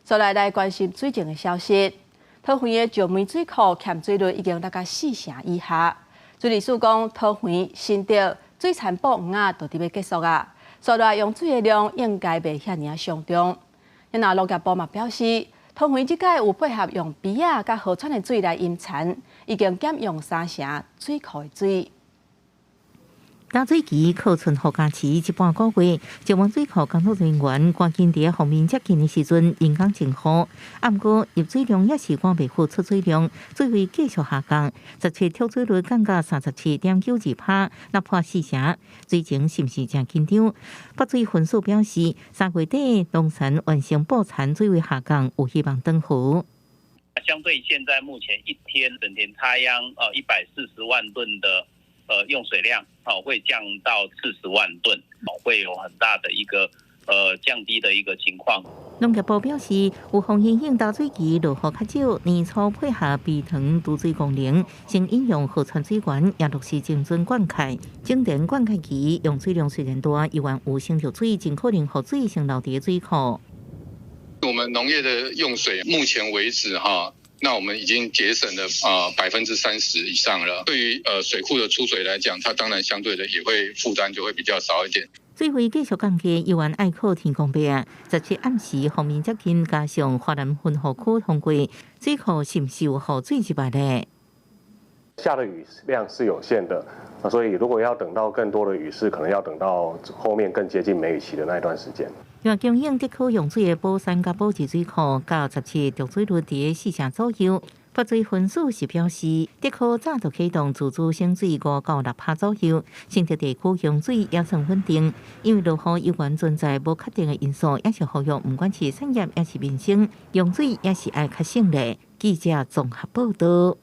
再來來關心水情的消息。桃園的石門水庫欠水率已經達到四成以下。水利署講，桃園、新竹水田補黃仔都佇欲結束啊，所以用水的量應該袂遐爾仔傷重。那農業部嘛表示，桃園這擺有配合用埤仔佮河川的水來淹田，已經減用三成水庫的水。大水期靠春雨加持，這半個月，石門水庫工作人員趕緊佇鋒面接近的時陣，人工增雨。啊，毋過入水量也是趕袂赴出水量，水位繼續下降，17蓄水率降到37.92%，落破四成。水情是毋是誠緊張？北水分署表示，3月底農田完成補田，水位下降，有希望轉好。相對現在目前一天整田插秧，140萬噸的用水量，會降到40萬噸，會有很大的一個降低的一個情況。農業部表示，有風因應大水期落雨較少，年初配合埤塘貯水功能，先引用河川水源，也落實精準灌溉。整田灌溉期用水量雖然大，猶原有省著水，盡可能予水先留佇水庫。我們農業的用水，目前為止哈，那我們已經節省了30%以上了。對於水庫的出水來講，它當然相對的也會負擔就會比較少一點。水位繼續降低，猶原愛靠天公伯啊！17暗時鋒面接近，加上華南分洪區通過，水庫是毋是有雨水入來咧？下的雨量是有限的，所以如果要等到更多的雨勢，可能要等到後面更接近梅雨期的那一段時間。另外，供應竹科用水的寶山佮寶二水庫，到17蓄水率佇四成左右。北水分署是表示，竹科早就啟動自主省水5到6%左右，新竹地區用水也算穩定。因為落雨猶原存在無確定的因素，也是呼籲毋管是產業抑是民生，用水也是愛較省咧。記者綜合報道。